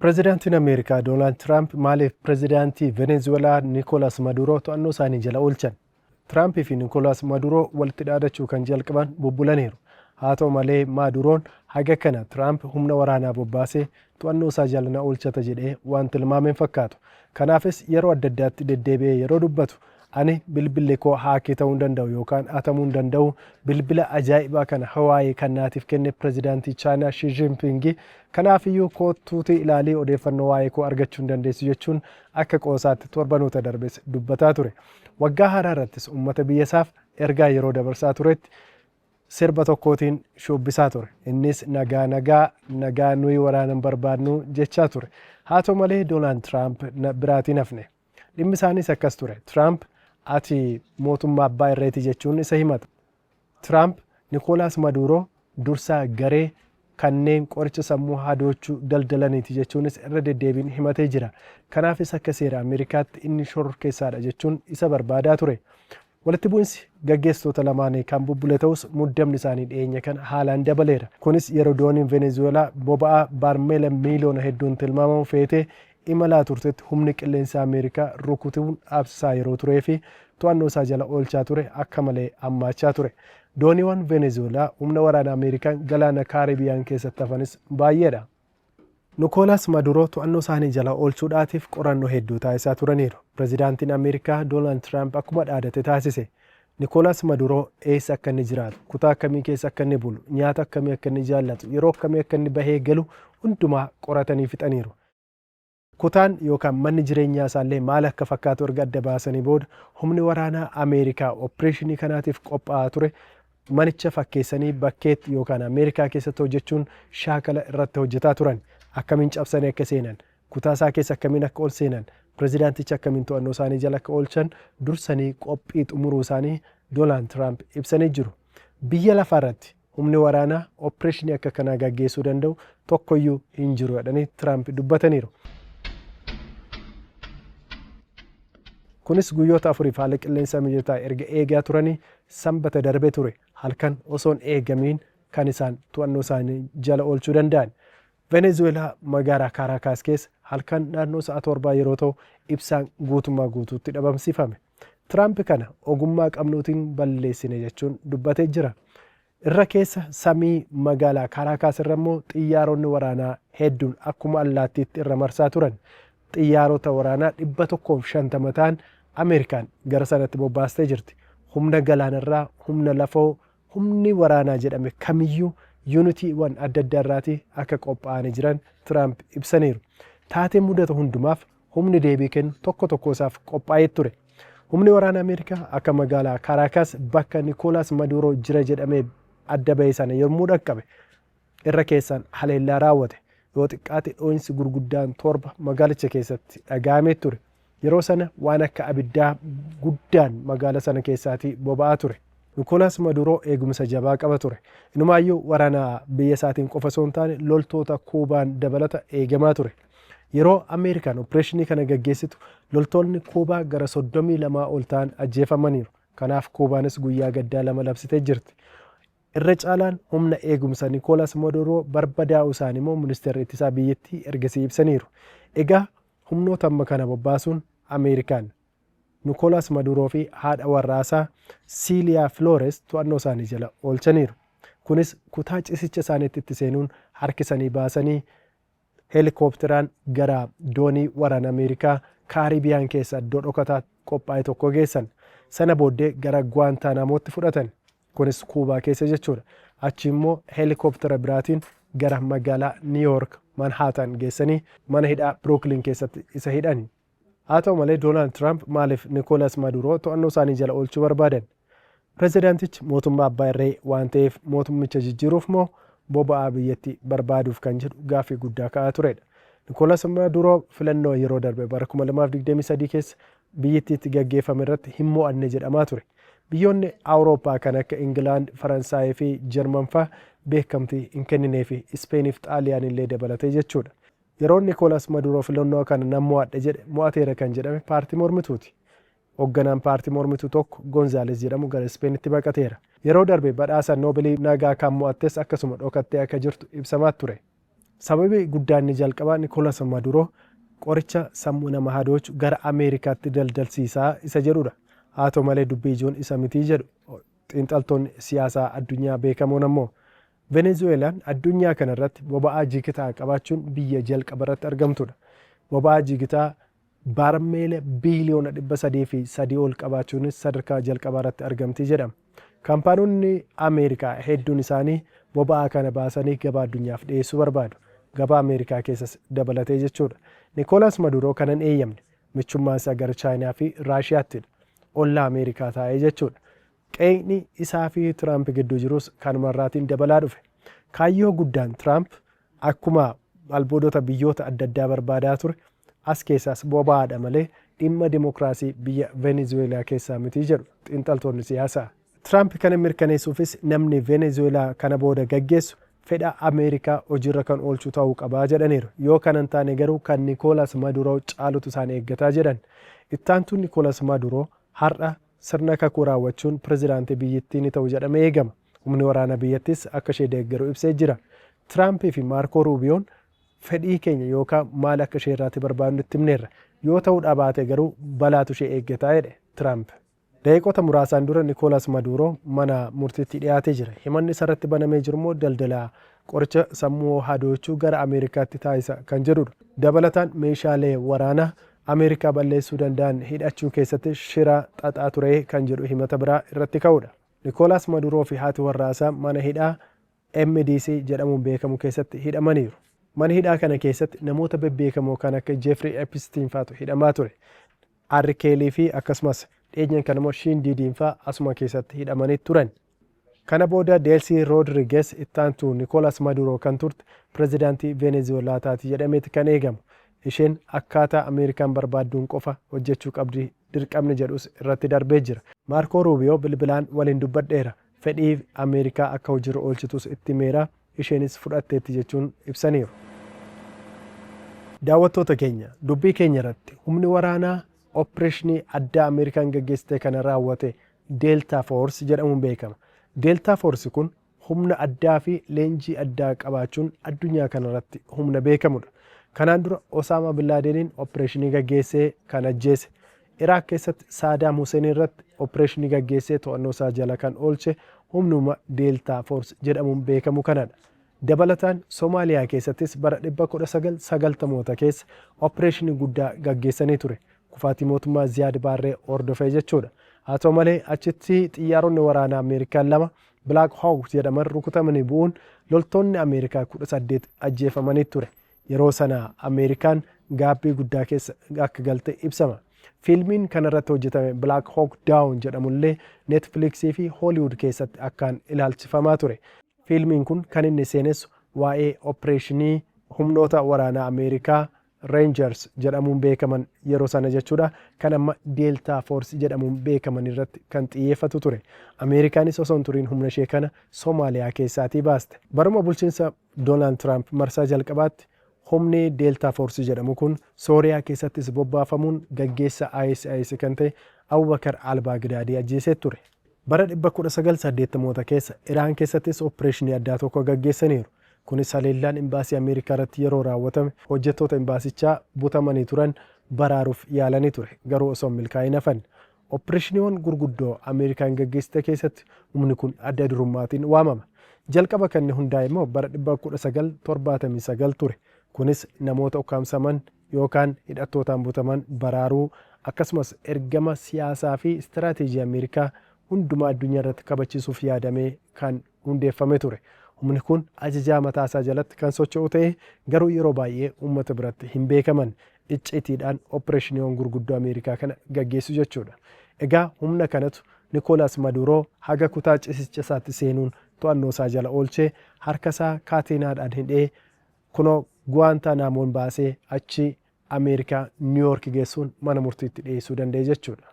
Pireezidaantiin Ameerikaa Doonaald Tiraamp maaliif pireezidaantii Venezuelaa Nikoolaas Maduuroo to'annoo isaanii jala oolchan? Tiraampii fi Nikoolaas Maduuroo walitti dhaadachuu kan jalqaban bubbulaniiru. Haa ta'u malee, Maaduroon haga kana Tiraamp humna waraanaa bobbaasee to'annoo isaa jala na oolchata jedhee waan tilmaame hin fakkaatu. Kanaafis yeroo adda addaatti deddeebi'ee yeroo dubbatu, "Ani bilbilli koo hack ta'uu hin danda'u yookaan hatamuu hin danda'u. Bilbila ajaa'ibaa kana Hawaayii kan naatiif kenne pireezidaantii Chaayinaa Shi Jinpingi. Kanaafiyyuu koottuutii ilaalii, odeeffannoo waa'ee koo argachuu hin dandeessu," jechuun akka qoosaatti torbanoota darbes dubbataa ture. Waggaa haaraa irrattis uummata biyya isaaf ergaa yeroo dabarsaa turetti sirba tokkootiin shubbisaa ture. Innis "Nagaa, nagaa, nagaa, nuyi waraana hin barbaadnu" jechaa ture. Haa ta'u malee, Doonaald Tiraamp biraatiin hafne. Dhimmi isaaniis akkas ture. Tiraamp "Ati mootummaa abbaa irreeti" jechuun isa himata. Tiraamp Nikoolaas Maduuroo dursaa garee kanneen qoricha sammuu hadoochuu daldalaniiti jechuunis irra deddeebiin himatee jira. Kanaafis akka seera Ameerikaatti inni shororkeessaadha jechuun isa barbaadaa ture. Walitti bu'insi gaggeessitoota lamaanii kan bubbule ta'us, muddamni isaanii dhiyeenya kana haalaan dabaleera. Kunis yeroo dooniin Venezuelaa boba'aa baarmeela miiliyoona hedduun tilmaamamu feetee imalaa turtetti humni qilleensa Ameerikaa rukutuun dhaabsisaa yeroo turee fi to'annoo isaa jala oolchaa ture akka malee hammaachaa ture. Dooniiwwan Venezuelaa humna waraana Ameerikaan galaana Kaaribiyaan keessatti hafanis baay'eedha. Nikoolaas Maduroo to'annoo isaanii jala oolchuudhaatiif qorannoo hedduu taasisaa turaniiru. Pireezidaantiin Ameerikaa Doonaald Tiraamp akkuma dhaadate taasise. Nikoolaas Maduroo eessa akka inni jiraatu, kutaa akkamii keessa akka inni bulu, nyaata akkamii akka inni jaallatu, yeroo akkamii akka inni bahee galu hundumaa qoratanii fixaniiru. Kutaan yookaan manni jireenyaa isaallee maal akka fakkaatu erga adda baasanii booda, humni waraanaa Ameerikaa opereeshinii kanaatiif qophaa'aa ture manicha fakkeessanii bakkeetti yookaan Ameerikaa keessatti hojjechuun shaakala irratti hojjetaa turan. Akkamiin cabsanii akka seenan, kutaa isaa keessa akkamiin akka ol seenan, pireezidaanticha akkamiin to'annoo isaanii jala akka oolchan dursanii qophii xumuruu isaanii Doonaald Tiraamp ibsanii jiru. "Biyya lafaa irratti humni waraanaa opereeshinii akka kanaa gaggeessuu danda'u tokkoyyuu hin jiru" jedhanii Tiraamp dubbataniiru. Kunis guyyoota 4f haala qilleensaa mijataa erga eegaa turanii Sanbata darbe ture halkan osoon eegamiin kan isaan to'annoo isaanii jala oolchuu danda'an. Venezuelaa magaalaa Kaaraakaas keessa halkan naannoo sa'a 7 yeroo ta'u ibsaan guutummaa guutuutti dhabamsiifame. Tiraamp kana "ogummaa qabnuutiin balleessine" jechuun dubbatee jira. Irra keessa samii magaalaa Kaaraakaas irra immoo xiyyaaronni waraanaa hedduun akkuma allaattiitti irra marsaa turan. Xiyyaarota waraanaa 150 ta'an Ameerikaan gara sanatti bobbaastee jirti. Humna galaanarraa, humna lafoo, humni waraanaa jedhame kamiyyuu yuunitiiwwan adda addaa irraatii akka qophaa'anii jiran Tiraamp ibsaniiru. Taatee mudatu hundumaaf humni deebii kennu tokko tokko isaaf qophaa'ee ture. Humni waraana Ameerikaa akka magaalaa Kaaraakas bakka Nikoolaas Maduuroo jira jedhamee adda ba'e sana yommuu dhaqqabe irra keessaan haleellaa raawwate. Yoo xiqqaate dhoo'insi gurguddaan torba magaalicha keessatti dhaga'amee ture. Yeroo sana waan akka abiddaa guddaan magaala sana keessaatii boba'aa ture. Nikoolaas Maduuroo eegumsa jabaa qaba ture. Inumaayyuu waraana biyya isaatiin qofa osoo hin taane loltoota Kuubaan dabalata eegamaa ture. Yeroo Ameerikaan opereeshinii kana gaggeessitu loltoonni Kuubaa gara 32 ol ta'an ajjeefamaniiru. Kanaaf Kuubaanis guyyaa gaddaa lama labsitee jirti. Irra caalaan humna eegumsa Nikoolaas Maduuroo barbadaa'uu isaanii immoo ministeerri ittisaa biyyattii ergasii ibsaniiru. Egaa humnoota amma kana bobbaasuun Ameerikaan Nikoolaas Maduuroo fi haadha warraasaa Siiliyaa Filoores to'annoo isaanii jala oolchaniiru. Kunis kutaa ciisicha isaaniitti itti seenuun harkisanii baasanii heelikoopteraan gara doonii waraana Ameerikaa Kaaribiyaan keessa iddoo dhokataa qophaa'e tokko geessan. Sana booddee gara Guwaantaanamootti fudhatan. Kunis Kuubaa keessa jechuudha. Achi immoo heelikooptera biraatiin gara magaalaa Niiyork Manhaatan geessanii mana hidhaa Biruukliin keessatti isa hidhan. Haa ta'u malee, Doonaald Tiraamp maaliif Nikoolaas Maduuroo to'annoo isaanii jala oolchuu barbaadan? Pireezidaantichi mootummaa abbaa irree waan ta'eef mootummicha jijjiiruuf moo boba'aa biyyattii barbaaduuf kan jedhu gaaffii guddaa ka'aa turedha. Nikoolaas Maduuroo filannoo yeroo darbe bara 2023 keessa biyyattiitti gaggeeffame irratti hin mo'anne jedhamaa ture. Biyyoonni Awurooppaa kan akka Ingilaand, Faransaayii fi Jarman fa'a beekamtii hin kennineefi, Ispeeniif Xaaliyaan illee dabalatee jechuudha. Yeroo Nikoolaas Maduuroo filannoo kana nan mo'adhe jedhe, mo'ateera kan jedhame paartii mormituuti. Hoogganaan paartii mormituu tokko Gonzaales jedhamu gara Ispeenitti baqateera. Yeroo darbe badhaasa Noobilii nagaa kan mo'attes akkasuma dhokattee akka jirtu ibsamaa ture. Sababii guddaan inni jalqabaa Nikoolas Maduroo qoricha sammuu nama hadoochu gara Ameerikaatti daldalsiisaa isa jedhudha. Haa ta'u malee dubbii ijoon isa mitii jedhu xiinxaltoonni siyaasaa addunyaa beekamoon ammoo. Venezuelaan addunyaa kanarratti boba'aa jigitaa qabaachuun biyya jalqaba irratti argamtudha. Boba'aa jigitaa baarmeela biiliyoona 303 ol qabaachuunis sadarkaa jalqabaa irratti argamti jedhama. Kaampaanonni Ameerikaa hedduun isaanii boba'aa kana baasanii gabaa addunyaaf dhiyeessuu barbaadu. Gabaa Ameerikaa keessas dabalatee jechuudha. Nikoolas Maduroo kanan eeyyamne michummaan isaa gara Chaayinaa fi Raashiyaattidha. Ollaa Ameerikaa taa'ee jechuudha. Qeeqni isaa fi Tiraamp gidduu jirus kanumarraatiin dabalaa dhufe. Kaayyoo guddaan Tiraamp akkuma albuudota biyyoota adda addaa barbaadaa ture as keessaas boba'aadha malee dhimma dimokiraasii biyya Venezuelaa keessaa miti jedhu xiinxaltoonni siyaasaa. Tiraamp kana mirkaneessuufis namni Venezuelaa kana booda gaggeessu fedha Ameerikaa hojiirra kan oolchu ta'uu qabaa jedhaniiru. Yoo kana hin taane garuu kan Nikoolas Maduroo caalutu isaan eeggataa jedhan. Ittaantuun Nikoolas Maduroo har'a sirna kakuu raawwachuun pirezidaantii biyyattii ni ta'u jedhamee eegama. Humni waraanaa biyyattis akka ishee deeggaru ibsee jira. Tiraampii fi Maarkoo Ruubiyoon fedhii keenya yookaan maal akka ishee irraatti barbaadnu itti himneerra. Yoo ta'uu dhabaate garuu balaatu ishee eeggataa jedhe Tiraamp. Daqiiqota muraasaan dura Nikoolas Maduuroo mana murtiitti dhiyaatee jira. Himanni isarratti banamee jiru immoo daldala qoricha sammuu hadoochuu gara Ameerikaatti taasisa kan jedhudha. Dabalataan meeshaalee waraanaa Ameerikaa balleessuu danda'an hidhachuu keessatti shira xaxaa ture kan jedhu himata biraa irratti ka'udha. Nikoolas Maduroo fi haati warraasaa mana hidhaa MDC jedhamuun beekamu keessatti hidhamaniiru. Mana hidhaa kana keessatti namoota bebbeekamoo kan akka Jeffrey Epstein faatu hidhamaa ture. R. Kelly fi akkasumas dhiyeenyan kan immoo Sean Diddy faa asuma keessatti hidhamanii turan. Kana booda Delcy Rodriguez ittaantuu Nikoolas Maduro kan turte pirezidaantii Venezuelaa taati jedhameeti kan eegamu. Isheen akkaataa Ameerikaan barbaadduun qofa hojjechuu qabdi dirqamni jedhus irratti darbee jira. Maarkoo Ruubiyoo bilbilaan waliin dubbadheera. Fedhii Ameerikaa akka hojiirra oolchitus itti himeera. Isheenis fudhatteetti jechuun ibsaniiru. Daawwattoota keenya, dubbii keenya irratti humni waraanaa opereeshinii addaa Ameerikaan gaggeessite kana raawwate Delta Force jedhamuun beekama. Delta Force kun humna addaa fi leenjii addaa qabaachuun addunyaa kanarratti humna beekamudha. Kanaan dura Osaamaa Bin Laadeniin opereeshinii gaggeessee kan ajjeese, Iraaq keessatti Saadaam Hussein irratti opereeshinii gaggeessee to'annoo isaa jala kan oolche humnuma Delta Force jedhamuun beekamu kanadha. Dabalataan Somaaliyaa keessattis bara 1990moota keessa opereeshinii guddaa gaggeessanii ture. Kufaatii mootummaa Ziyaad Baarree hordofee jechuudha. Haa ta'u malee achitti xiyyaaronni waraanaa Ameerikaa lama Black Hawk jedhaman rukutamanii bu'uun loltoonni Ameerikaa 18 ajjeefamanii ture. Yeroo sana Ameerikaan gaabbii guddaa keessa akka galte ibsama. Fiilmiin kanarratti hojjetame Black Hawk Down jedhamullee Netflixii fi Hollywood keessatti akkaan ilaalchifamaa ture. Fiilmiin kun kan inni seenessu waa'ee opereeshinii humnoota waraanaa Ameerikaa Rangers jedhamuun beekaman yeroo sana jechuudha, kan amma Delta Force jedhamuun beekaman irratti kan xiyyeeffatu ture. Ameerikaanis osoo hin turiin humna ishee kana Somaaliyaa keessaatii baaste. Baruma bulchiinsa Doonaald Tiraamp marsaa jalqabaatti humni Delta Force jedhamu kun Sooriyaa keessattis bobbaafamuun gaggeessa ISIS kan ta'e Abubakar al-Baagdaadii ajjeesee ture. Bara 1980moota keessa Iraan keessattis opereeshinii addaa tokko gaggeessaniiru. Kunis haleellaan imbaasii Ameerikaa irratti yeroo raawwatame hojjettoota imbaasichaa butamanii turan baraaruuf yaalanii ture. Garuu osoo milkaa'in hafan. Opereeshiniiwwan gurguddoo Ameerikaan gaggeessite keessatti humni kun adda durummaatiin waamama. Jalqaba kan inni hundaa'e immoo bara 1979 ture. Kunis namoota ukkaamsaman yookaan hidhattootaan butaman baraaruu, akkasumas ergama siyaasaa fi istiraateejii Ameerikaa hundumaa addunyaa irratti kabachiisuuf yaadamee kan hundeeffame ture. Humni kun ajajaa mataasaa jalatti kan socho'u ta'ee garuu yeroo baay'ee uummata biratti hin beekaman. Iccitiidhaan opereeshiniiwwan gurguddoo Ameerikaa kana gaggeessu jechuudha. Egaa humna kanatu Nikoolas Maduroo haga kutaa ciisicha isaatti seenuun to'annoo isaa jala oolchee, harka isaa kaateenaadhaan hidhee, kunoo Guwaantaanaamoon baasee achi Ameerikaa Niiwuyoork geessuun mana murtiitti dhiyeessuu danda'e jechuudha.